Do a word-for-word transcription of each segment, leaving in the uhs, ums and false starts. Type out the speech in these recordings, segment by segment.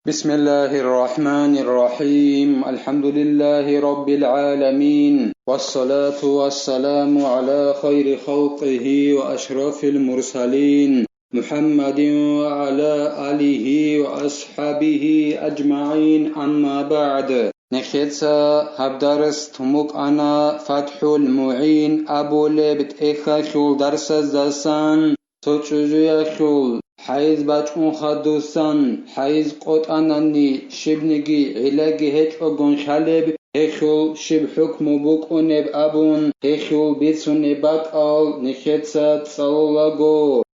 بسم الله الرحمن الرحيم. الحمد لله رب العالمين. والصلاة والسلام على خير خلقه وأشرف المرسلين محمد وعلى آله وأصحابه أجمعين. أما بعد. Нехеца гьаб дарс тумукъана ФатхӀул МугӀин абулеб тӀехьалъул дарсаздасан. Цо чӀужуялъул хӀайз бачӀун хадусан, хӀайз къотӀанани, щибниги гӀиллаги гьечӀогун хъалеб, гьелъул щиб хӀукму букӀунеб абун, гьелъул бицунеб бакӀал нехеца цӀалулаго.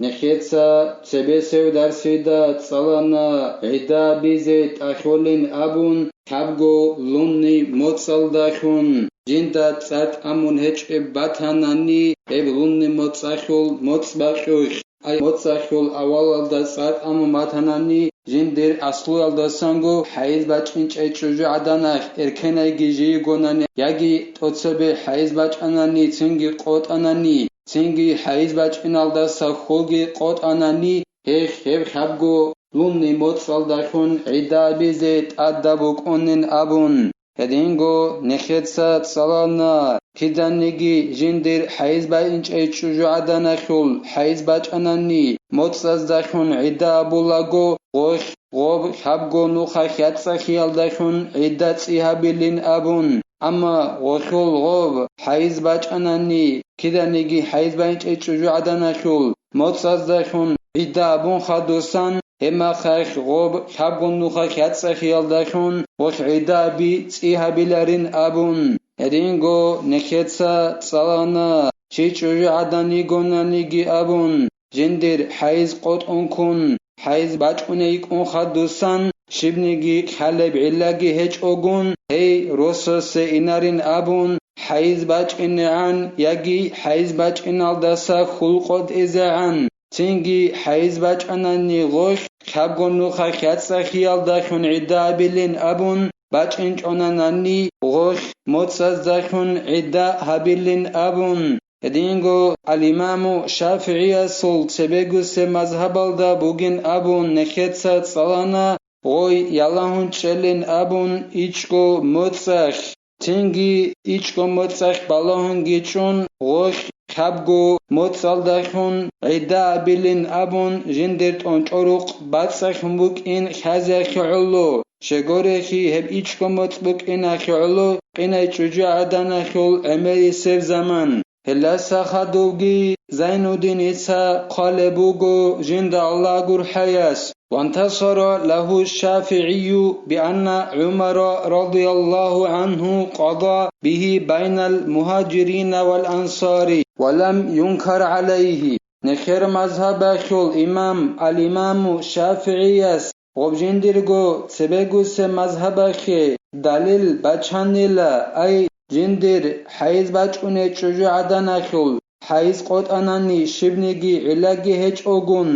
Нехеца цебесев дарсида цӀалана гӀидда абизе тӀахьолин абун, хӀабго лунни моцӀалдалъун жинда цӀар тӀамун гьечӀеб батанани, гьеб лунни моцӀалъул моцӀ бакьулъ, ай моцӀалъул авалалда цӀар тӀамун батанани, жиндир аслуялдасанго хӀайз бачӀинчӀей чӀужугӀаданалъ эркенайги жийигонани яги тӀоцебе хӀайз бачӀанани цинги къотӀанани, цинги хӀайз бачӀиналдаса хьулги къотӀанани, гьеб хӀабго лунни моцӀалдалъун гӀидда абизе тӀадаб букӀунин абун. Гьединго нехеца цӀалана, киданиги жиндир хӀайз бачӀинчӀей чӀужугӀаданалъул хӀайз бачӀанани, моцӀаздалъун гӀидда абулаго, гъолъ гъоб хӀабго нуха хьацӀахъиялдалъун гӀидда цӀи гьабилин абун. Амма гъолъул гъоб хӀайз бачӀанани, киданиги хӀайз бачӀинчӀей чӀужугӀаданалъул моцӀаздалъун гӀидда абун хадусан, гьебмахалъ гъоб хӀабго нуха хьацӀахъиялдалъун гъолъ гӀидда аби цӀи гьабиларин абун. Гьединго нехеца цӀалана, чи чӀужугӀадан йигонаниги абун, жиндир хӀайз къотӀун ккун, хӀайз бачӀуней йикӀун хадусан, щибниги хъалеб гӀиллаги гьечӀогун, гьей росасе инарин абун, хӀайз бачӀинегӀан яги хӀайз бачӀиналдаса хьул къотӀизегӀан, цинги хӀайз бачӀанани гъолъ хӀабго нуха хьацӀахъиялдалъун гӀидда абилин абун, бачӀинчӀонанани гъолъ моцӀаздалъун гӀидда гьабилин абун. Гьединго ал-Имаму ШафигӀиясул цебегусеб мазгьабалда бугин абун нехеца цӀалана, гъой ялагьун чӀелин абун ичӀго моцӀалъ, цинги ичӀго моцӀалъ балагьунги чӀун гъолъ хӀабго моцӀалдалъун гӀидда абилин абун жиндир тӀончӀорухъ бацӀцӀалъун букӀин хьазехъе гӀоло, щегорехъи гьеб ичӀго моцӀ букӀинахъе гӀоло, къинай чӀужугӀаданалъул гӀемерисеб заман. Гьелдаса хадубги Зайнуддиница хъвалеб буго жинда Аллагь гурхӀаяс: وانتصر له الشافعي بأن عمر رضي الله عنه قضى به بين المهاجرين والأنصار ولم ينكر عليه. Нехер мазгьабалъул имам ал-Имаму ШафигӀияс гъоб жиндирго цебегусеб мазгьабалъе далил бачанила, ай, жиндир хӀайз бачӀуней чӀужугӀаданалъул хӀайз къотӀанани щибниги гӀиллаги гьечӀогун,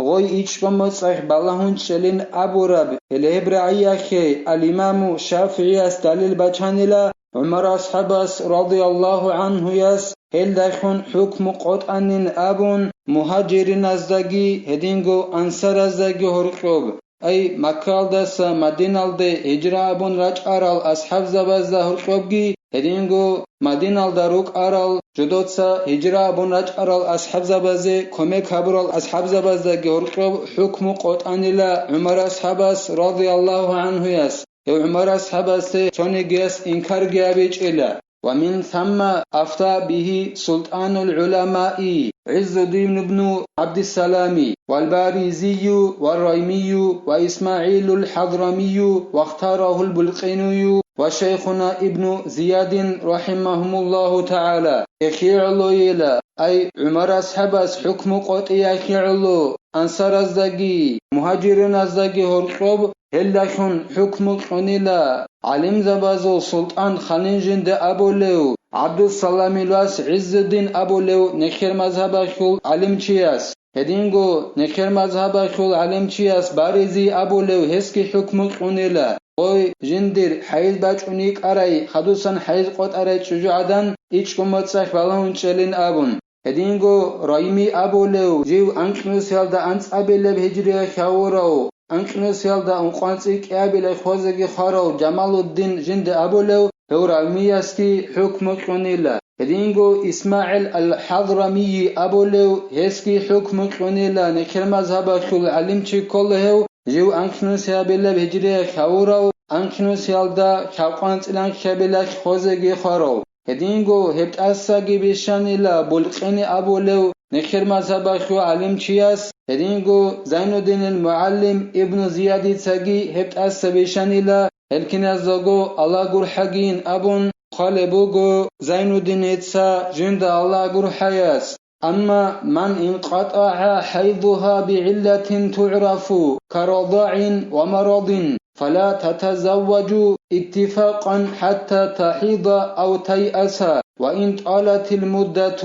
гъой ичӀго моцӀалъ балагьун чӀелин абураб гьелеб рагӀиялъе ал-Имаму ШафигӀияс далил бачанила, ГӀумар асхӀабас радияллагьу гӀанхуяс гьелдалъун хӀукму къотӀанин абун, мугьажириназдаги гьединго ансараздаги гьоркьоб, ай, Маккаялдаса Мадиналде гьижра абун рачӀарал асхӀабзабазда гьоркьобги, гьединго Мадиналда рукӀарал жодоца гьижра абун рачӀарал асхӀабзабазе кумек гьабурал асхӀабзабаздаги гьоркьоб хӀукму къотӀанила ГӀумар асхӀабас радияллагьу гӀанхуяс. Гьев ГӀумар асхӀабасде цонигияс инкарги гьабичӀила. ومن ثم أفتى به سلطان العلماء عز الدين بن عبد السلام والبارزي والريمي وإسماعيل الحضرمي واختاره البلقيني وشيخنا ابن زياد رحمهم الله تعالى. Эхиялъуйила, ай, ГӀумар асхӀабас хӀукму къотӀиялъуйила, ансараздаги мугьажириназдаги гьоркьоб гьелдалъун хӀукму кьунила гӀалимзабазул султӀан Халинжинде абулев, ГӀабдусаламил вас ГӀиззуддин абулев нехер мазгьабалъул гӀалимчияс. Гьединго нехер мазгьабалъул гӀалимчияс Баризи абулев гьесги хӀукму кьунила, гъой жиндир хӀайз бачӀун йикӀарай, хадусан хӀайз къотӀарай чӀужугӀадан ичӀго моцӀалъ балагьун чӀелин абун. Гьединго Райми абулев жив анкьнусиялда анцӀабилеб гьижриялъ гьавурав анкьнусиялда ункъоанцӀил кӀиабилей хозеги хварав Жамалуддин жинда абулев, гьев равмиясги хӀукму кьунила. Гьединго ИсмагӀил ал-ХӀадрамийи абулев, гьесги хӀукму кьунила, нехер мазгьабалъул гӀалимчи ккола гьев, жив анкьнусиябилеб гьижриялъ гьавурав, анкьнусиялда лъабкъоанцӀил анкьабилалъ хозеги хварав. Гьединго гьеб тӀасаги бищанила Булкъини абулев нехер мазгьабалъул гӀалимчияс, гьединго Зайнуддинил мугӀалим Ибну Зиядицаги гьеб тӀаса бищанила, гьел киназдаго Аллагь гурхӀагийин абун хъвалеб буго Зайнуддиница жинда Аллагь гурхӀаяс. أما من انقطع حيضها بعلة تعرف كرضاع ومرض فلا تتزوج اتفاقا حتى تحيض أو تيأس وإن طالت المدة.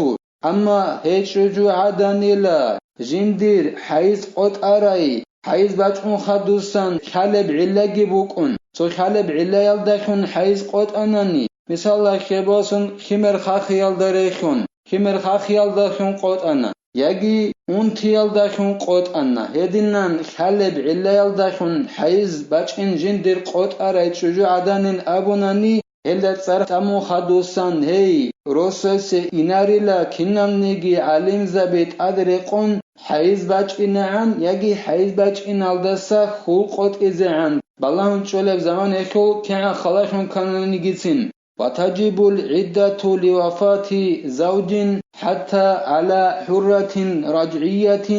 Амма гьей чӀужугӀаданила жиндир хӀайз къотӀарай, хӀайз бачӀун хадусан лъалеб гӀиллаги букӀун, цо лъалеб гӀиллаялдалъун хӀайз къотӀанани, мисалалъе босун, химер хахиялда рехун, химер хахиялдалъун къотӀана, яги унтиялдалъун къотӀана, гьединан лъалеб гӀиллаялдалъун хӀайз бачӀин жиндир къотӀарай чӀужугӀаданин абунани, гьелда цӀар тӀамун хадусан гьей росасе инарила киналниги гӀалимзаби тӀад рекъон, хӀайз бачӀинегӀан яги хӀайз бачӀиналдаса хьул къотӀизегӀан балагьун чӀолеб заман гьелъул кигӀан халалъун кананигицин. وتجب العدة لوفاة زوج حتى على حرة رجعية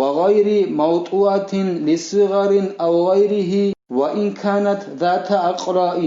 وغير موطوءة لصغر أو غيره وإن كانت ذات أقراء.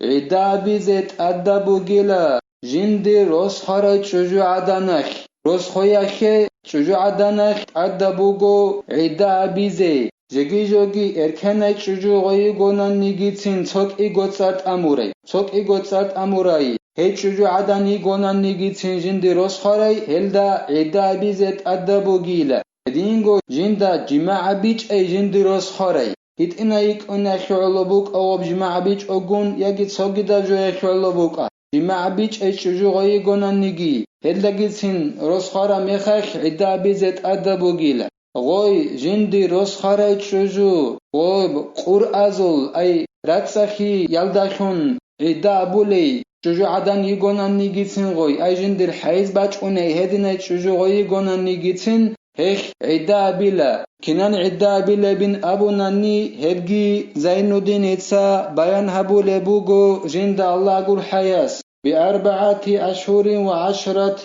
ГӀидда абизе тӀадаб бугила жиндир росхарай чӀужугӀаданалъ. Росхоялъе чӀужугӀаданалъ тӀадаб буго гӀидда абизе. Жеги-жоги эркенай чӀужу гъой йигонаннигицин цо кӀиго цӀар тӀамурай, цо кӀиго цӀар тӀамурай, гьей чӀужугӀадан йигонаннигицин жинди росхварай, гьелда гӀидда абизе тӀадаб бугила. Гьединго жинда жимагӀ бичӀчӀай жинди росхварай. ГьитӀинай йикӀунехье гӀоло букӀа гъоб жимагӀ бичӀчӀогун яги цогидаб жояхье гӀоло букӀа. ЖимагӀ бичӀчӀай чӀужу гъой йигонанниги, гьелдагицин росхвараб мехалъ гӀидда абизе тӀадаб бугила. Гъой, жинди росхварай чӀужу, гъой, къуръазул, ай, рацӀцӀалъиялдалъун гӀидда абулей, чӀужугӀадан йигонаннигицин гъой, ай, жиндир хӀайз бачӀуней гьединай чӀужу гъой йигонаннигицин, гьелъ гӀидда абила. Кинан гӀидда абилебин абунани, гьебги Зайнуддиница баян гьабулеб буго жинда Аллагь гурхӀаяс. بأربعة أشهر وعشرة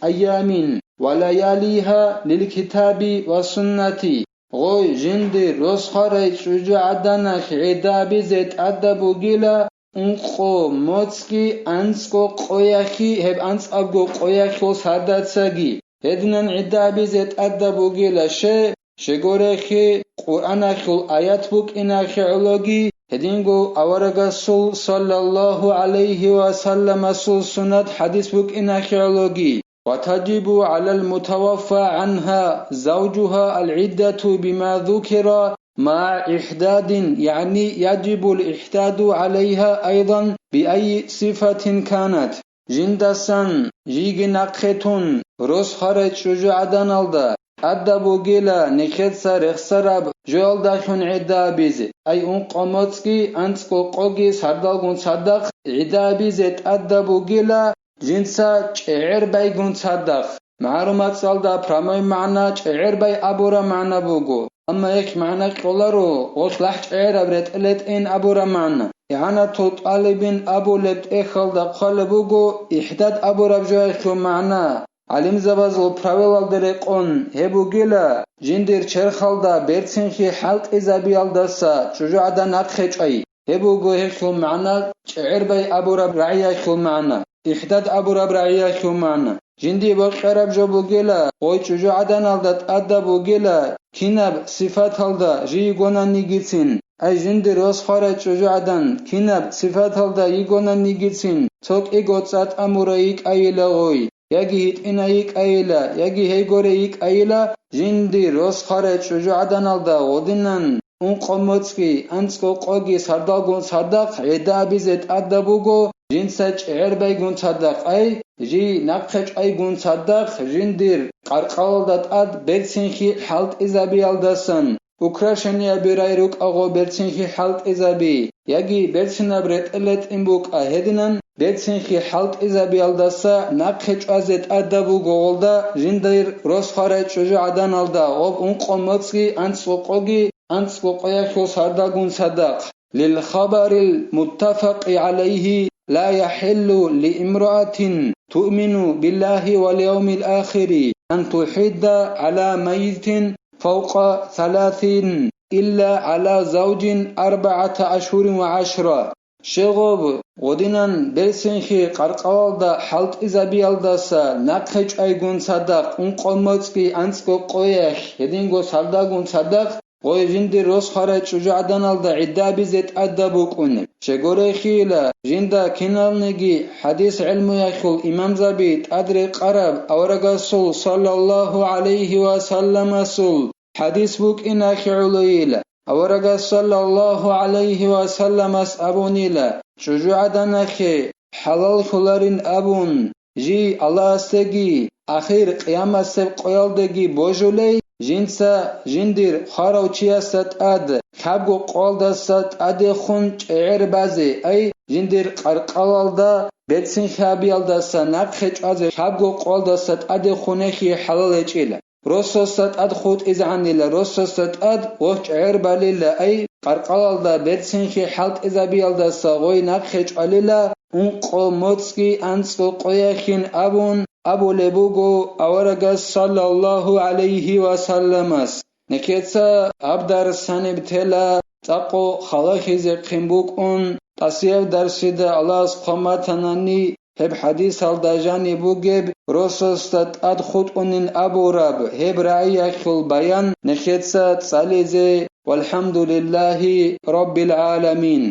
أيام ولياليها للكتاب والسنة. Гъой, жиндир росхварай чӀужугӀаданалъ гӀидда абизе тӀадаб бугила ункъо моцӀги анцӀго къоялъги, гьеб анцӀабго къоялъул сардацаги. Гьединан гӀидда абизе тӀадаб бугила ще, щегорехье, Къуръаналъул аят букӀинахье гӀологи, гьединго аварагасул саллаллагьу гӀалайгьи ва салламасул суннат хӀадис букӀинахье гӀологи. وتجب على المتوفى عنها زوجها العدة بما ذكر مع إحداد، يعني يجب الإحداد عليها أيضا بأي صفة كانت. Жиндасан жийги нахъе тун, росхварай чӀужугӀаданалда тӀадаб бугила нехеца рехсараб жоялдалъун гӀидда абизе, ай ункъо моцӀги анцӀго къоги сардалгун цадахъ гӀидда абизе тӀадаб бугила, жинца чӀегӀер байгун цадахъ. МагӀарумацӀалда прямой магӀна чӀегӀер бай абураб магӀна буго, амма гьелъ магӀна кьоларо гъолъ лахӀ чӀегӀераб ретӀел ретӀейин абураб магӀна. ИгӀанатул тӀалибин абулеб тӀехьалда хъвалеб буго ихӀдад абураб жоялъул магӀна. ГӀалимзабазул правилалда рекъон гьеб бугила, жиндир черхалда берцинлъи хӀалтӀизабиялдаса чӀужугӀадан нахъе чӀвай. Гьеб буго гьелъул магӀна чӀегӀер бай абураб рагӀиялъул магӀна, ихӀдад абураб рагӀиялъул магӀна. Жиндие бокьараб жо бугила, гъой чӀужугӀаданалда тӀадаб бугила, кинаб сифаталда жий йигонаннигицин, ай жиндир росхварай чӀужугӀадан кинаб сифаталда йигонаннигицин, цо кӀиго цӀар тӀамурай йикӀайила гъой, яги гьитӀинай йикӀайила, яги гьейгоре йикӀайила, жиндир росхварай чӀужугӀаданалда гъодинан ункъо моцӀги анцӀго къоги сардалгун цадахъ гӀидда абизе тӀадаб буго, жинца чӀегӀер байгун цадахъ, ай, жий нахъе чӀвайгун цадахъ жиндир къаркъалалда тӀад берцинлъи хӀалтӀизабиялдасан. украшениеби рай рукӀа гъо берцинлъи хӀалтӀизаби, яги берцинаб ретӀел ретӀин букӀа гьединан, берцинлъи хӀалтӀизабиялдаса нахъе чӀвазе тӀадаб буго гъолда жиндир рос хварай чӀужугӀаданалда гъоб ункъо моцӀги анцӀго къоги анцӀго къоялъул сардагун цадахъ. للخبر المتفق عليه لا يحل لامرأة تؤمن بالله واليوم الآخر أن تحيض على ميت فوق ثلاث إلا على زوج أربعة أشهر وعشرا. Щегъоб, гъодинан берцинлъи къаркъалалда хӀалтӀизабиялдаса нахъе чӀвайгун цадахъ, ункъо моцӀги анцӀго къоялъ гьединго сардагун цадахъ, гъой жиндир рос хварай чӀужугӀаданалда гӀидда абизе тӀадаб букӀунеб. Щегорейхъийила, жинда киналниги хӀадис гӀелмуялъул имамзаби тӀадрекъараб аварагасул саллаллагьу гӀалайгьи ва салламасул хӀадис букӀиналъе гӀолойила. Аварагас саллаллагьу гӀалайгьи ва салламас абунила, чӀужугӀаданахъе хӀалаллъуларин абун, жий Аллагьасдеги ахир къиямасеб къоялдеги божулей, жинца жиндир хварав чиясда тӀад лъабго къоялдаса тӀадехун чӀегӀер базе, ай, жиндир къаркъалалда берцинлъи гьабиялдаса нахъе чӀвазе лъабго къоялдаса тӀадехунехъе хӀалал гьечӀила. Росасда тӀад хутӀизегӀанила, росасда тӀад гъоркь гӀербалила, ай, къаркъалалда берцинлъи хӀалтӀизабиялдаса гъой нахъе чӀвалила, ункъо моцӀги анцӀго къоялъин абун абулеб буго аварагас саллаллагьу гӀалайгьи ва салламас. Нехеца гьаб дарс гьаниб тела, цӀакъо халахьизехъин букӀун, тӀасияб дарсида Аллагьас хъван батанани, гьеб хӀадисалда жаниб бугеб росасда тӀад хутӀунин абураб гьеб рагӀиялъул баян нехеца цӀализе, валхӀамдулиллагьи раббил гӀаламин.